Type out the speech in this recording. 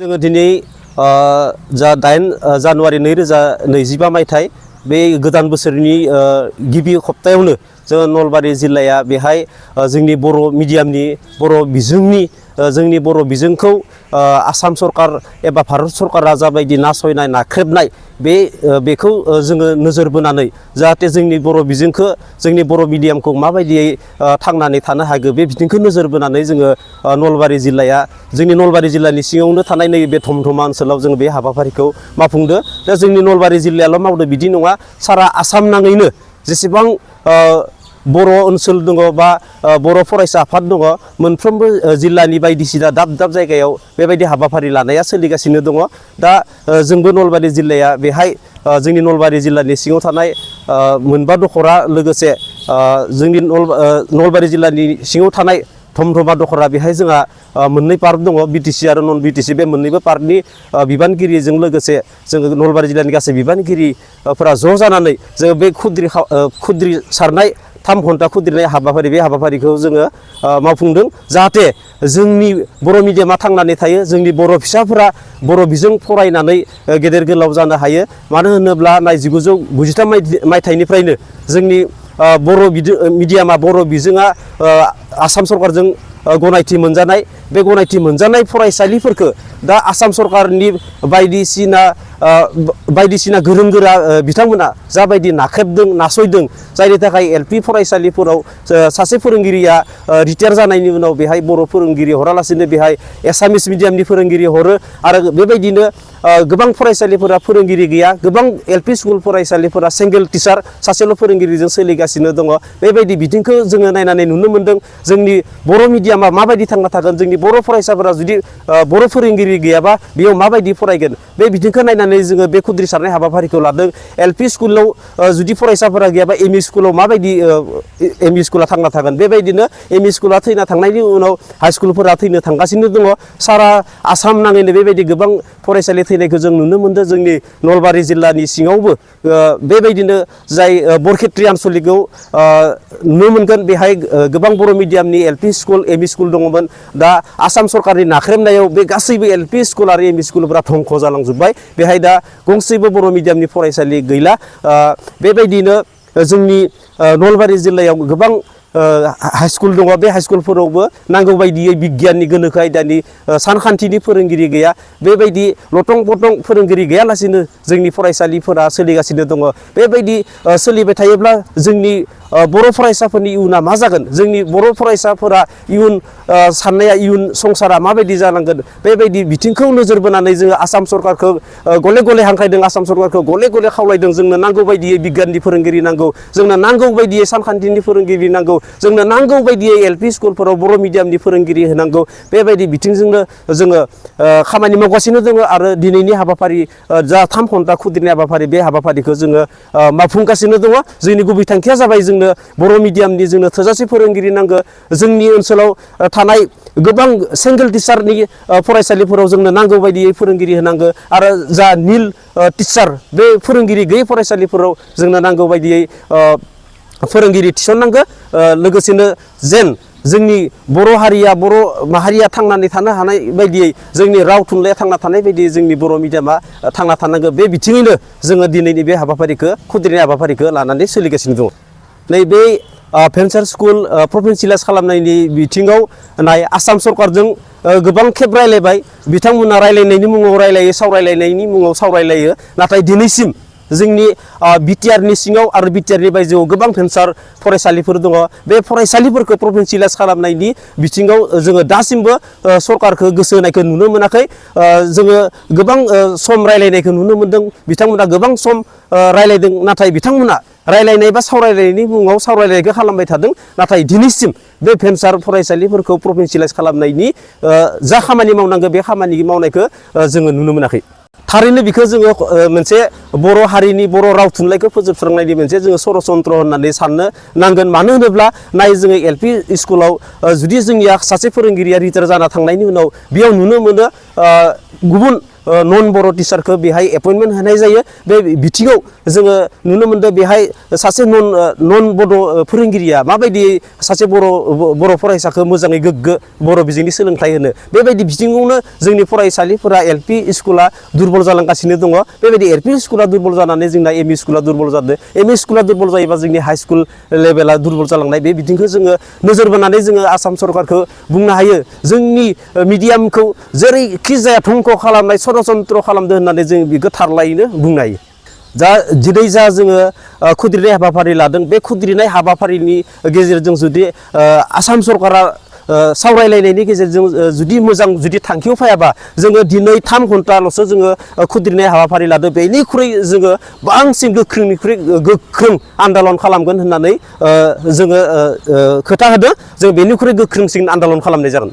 जोङो दिनै जा 8 जानुवारि 2025 मायथाइ बे गोदान बोसोरनि गिबि सप्तायावनो जोङो नलबारि जिल्लाया बेहाय जोंनि बर' मिडियामनि बर' बिजोंनि जोंनि बर' बिजोंखौ आसाम सरकार एबा भारत सरकारा जाबायदि नासयनाय नाख्रेबनाय बेखौ जोङो नोजोर बोनानै जाहाथे जोंनि बर' बिजोंखौ जोंनि बर' मिडियामखौ माबायदियै थांनानै थानो हागोन बे बिथिंखौ नोजोर बोनानै जोङो नलबारि जिल्लाया जोंनि नलबारि जिल्लानि सिङावनो थानाय नैबे धमधम ओनसोलाव जोङो बे हाबाफारिखौ मावफुंदो। दा जोंनि नलबारि जिल्लायाल' मावदो बिदि नङा, सारा आसाम नाङैनो जेसेबां बर' ओनसोल दङ बा बर' फरायसा आफाद दङ मोनफ्रोमबो जिल्लानि बायदिसिना दाब दाब जायगायाव बेबायदि हाबाफारि लानाया सोलिगासिनो दङ। दा जोंबो नलबारि जिल्लाया बेहाय जोंनि नलबारि जिल्लानि सिङाव थानाय मोनबा दखरा लोगोसे जोंनि नलबारि जिल्लानि सिङाव थानाय धमधमा दखरा बेहाय जोंहा मोननै पार्क दङ, बिटिसि आरो नन बिटिसि। बे मोननैबो पार्कनि बिबानगिरिजों लोगोसे जोङो नलबारि जिल्लानि गासै बिबानगिरिफोरा ज' जानानै जोङो बे खुद्रि सारनाय 3 घन्टा खुद्रिनाय हाबाफारि बे हाबाफारिखौ जोङो मावफुंदों जाहाथे जोंनि बर' मिडियामा थांनानै थायो, जोंनि बर' फिसाफोरा बर' बिजों फरायनानै गेदेर गोलाव जानो हायो। मानो होनोब्ला 1993 मायथाइनिफ्रायनो जोंनि बर' मिडियामा बर' बिजोङा आसाम सरकारजों गनायथि मोनजानाय, बे गनायथि मोनजानाय फरायसालिफोरखौ दा आसाम सरकारनि बायदिसिना गोरों गोरा बिथांमोना जाबायदि नाख्रेबदों नासयदों, जायनि थाखाय एलपि फरायसालिफोराव सासे फोरोंगिरिया रिटायार जानायनि उनाव बेहाय बर' फोरोंगिरि हरालासिनो बेहाय एसामिस मिडियामनि फोरोंगिरि हरो आरो बेबायदिनो गोबां फरायसालिफोरा फोरोंगिरि गैया, गोबां एलपि स्कुल फरायसालिफोरा सिंगेल टिचार सासेल' फोरोंगिरिजों सोलिगासिनो दङ। बेबायदि बिथिंखौ जोङो नायनानै नुनो मोन्दों। जोंनि बर' मिडियामा माबायदि थांना थागोन, जोंनि बर' फरायसाफोरा जुदि बर' फोरोंगिरि गैयाबा बेयाव माबायदि फरायगोन, बे बिथिंखौ नायनानै जोङो बे खुद्रि सारनाय हाबाफारिखौ लादों। एलपि स्कुलाव जुदि फरायसाफोरा गैयाबा एमइ स्कुलाव माबायदि एमइ स्कुला थांना थागोन, बेबायदिनो एमइ स्कुला थैना थांनायनि उनाव हाइ स्कुलफोरा थैनो थांगासिनो दङ। सारा आसाम नाङैनो बेबायदि गोबां फरायसालि थैनायखौ जों नुनो मोन्दों। जोंनि नलबारि जिल्लानि सिङावबो बेबायदिनो जाय बरखेत्रि आनसलिकआव नुनो मोनगोन, बेहाय गोबां बर' मिडियामनि एलपि स्कुल एमइ स्कुल दङमोन। दा आसाम सरकारनि नाख्रेबनायाव बे गासैबो एलपि स्कुल आरो एमइ स्कुलफोरा धंख' जालांजोब्बाय। बेहाय दा गंसेबो बर' मिडियामनि फरायसालि गैला। बेबायदिनो जोंनि नलबारि जिल्लायाव गोबां हाइस्कुल दङ, बे हाइस्कुलफोरावबो नांगौ बायदियै बिगियाननि गोनोखो आयदानि सानखान्थिनि फोरोंगिरि गैया। बेबायदि लथं पथं फोरोंगिरि गैयालासिनो जोंनि फरायसालिफोरा सोलिगासिनो दङ। बेबायदि सोलिबाय थायोब्ला जोंनि बर' फरायसाफोरनि इयुना मा जागोन, जोंनि बर' फरायसाफोरा इयुन साननाया इयुन संसारा माबायदि जालांगोन, बेबायदि बिथिंखौ नोजोर बोनानै जोङो आसाम सरकारखौ गले गले हांख्रायदों, आसाम सरकारखौ गले गले खावलायदों। जोंनो नांगौ बायदियै बिगियाननि फोरोंगिरि नांगौ, जोंनो नांगौ बायदियै सानखान्थिनि फोरोंगिरि नांगौ, जोंनो नांगौ बायदियै एलपि स्कुलफोराव बर' मिडियामनि फोरोंगिरि होनांगौ। बेबायदि बिथिंजोंनो जोङो खामानि मावगासिनो दङ आरो दिनैनि हाबाफारि जा 3 घन्टा खुद्रिनाय हाबाफारि बे हाबाफारिखौ जोङो मावफुंगासिनो दङ। जोंनि गुबै थांखिया जाबाय जोंनो बर' मिडियामनि जोंनो थोजासे फोरोंगिरि नांगौ। जोंनि ओनसोलाव थानाय गोबां सिंगेल टिचारनि फरायसालिफोराव जोंनो नांगौ बायदियै फोरोंगिरि होनांगौ आरो जा निल टिचार बे फोरोंगिरि गैयै फरायसालिफोराव जोंनो नांगौ बायदियै फोरोंगिरि थिसननांगौ। लोगोसेनो जेन जोंनि बर' हारिया बर' माहारिया थांनानै थानो हानाय बायदियै जोंनि राव थुनलाइया थांना थानाय बायदियै जोंनि बर' मिडियामा थांना थानांगौ। बे बिथिङैनो जोङो दिनैनि बे हाबाफारिखौ खुद्रिनाय हाबाफारिखौ लानानै सोलिगासिनो दङ। नैबे भेन्सार स्कुल प्रभिन्सियेलाइज खालामनायनि बिथिङाव आसाम सरकारजों गोबां खेब रायलायबाय, बिथांमोना रायलायनायनि मुङाव रायलायो, सावरायलायनायनि मुङाव सावरायलायो, नाथाय दिनैसिम जोंनि बिटिआरनि सिङाव आरो बिटिआरनि बायजोआव गोबां भेन्सार फरायसालिफोर दङ। बे फरायसालिफोरखौ प्रभिन्सियेलाइज खालामनायनि बिथिङाव जोङो दासिमबो सरकारखौ गोसो होनायखौ नुनो मोनाखै। जोङो गोबां सम रायलायनायखौ नुनो मोन्दों, बिथांमोना गोबां सम रायलायदों, नाथाय बिथांमोना रायलायनाय बा सावरायनायनि मुङाव सावरायनायखौ खालामबाय थादों, नाथाय दिनैसिम बे भेन्सार फरायसालिफोरखौ प्रभिन्सियेलाइज खालामनायनि जा खामानि मावनांगौ बे खामानि मावनायखौ जोङो नुनो मोनाखै। थारैनो बेखौ जोङो मोनसे बर' हारिनि बर' राव थुनलाइखौ फोजोबस्रांनायनि मोनसे जोङो षड़यन्त्र होननानै साननो नांगोन। मानो होनोब्ला जोङो एलपि स्कुलाव जुदि जोंनिया सासे फोरोंगिरिया रिटायार जाना थांनायनि उनाव बेयाव नुनो मोनो गुबुन नन बर' टिचारखौ बेहाय एपइन्टमेन्ट होनाय जायो बे बिथिङाव जोङो नुनो मोनदों बेहाय सासे नन बड' फोरोंगिरिया माबायदि सासे बर' फरायसाखौ मोजाङै गोग्गो बर' बिजोंनि सोलोंथाइ होनो बेबायदि बिथिङावनो जोंनि फरायसालिफोरा एलपि स्कुला दुरबल जालांगासिनो दङ बेबायदि एलपि स्कुला दुरबल जानानै जोंना एमइ स्कुला दुरबल जादों एमइ स्कुला दुरबल जायोबा जोंनि हाइ स्कुल लेभेला दुरबल जालांनाय बे बिथिंखौ जोङो नोजोर बोनानै जोङो आसाम सरकारखौ बुंनो हायो जोंनि मिडियामखौ जेरैखि जाया धंख' खालामनाय षड़यन्त्र खालामदों होननानै जों बेखौ थारलायैनो बुंनो हायो दिनै जोङो खुद्रिनाय हाबाफारि लादों बे खुद्रिनाय हाबाफारिनि गेजेरजों जुदि आसाम सरकारा सावरायलायनायनि गेजेरजों जुदि मोजां जुदि थांखियाव फैयाबा जोङो दिनै 3 घन्टाल'सो जोङो खुद्रिनाय हाबाफारि लादों बेनिख्रुइ जोङो बांसिन गोख्रोंनिख्रुइ गोख्रों आन्दालन खालामगोन होननानै जोङो खोथा होदों जों बेनिख्रुइ गोख्रोंसिन आन्दालन खालामनाय जागोन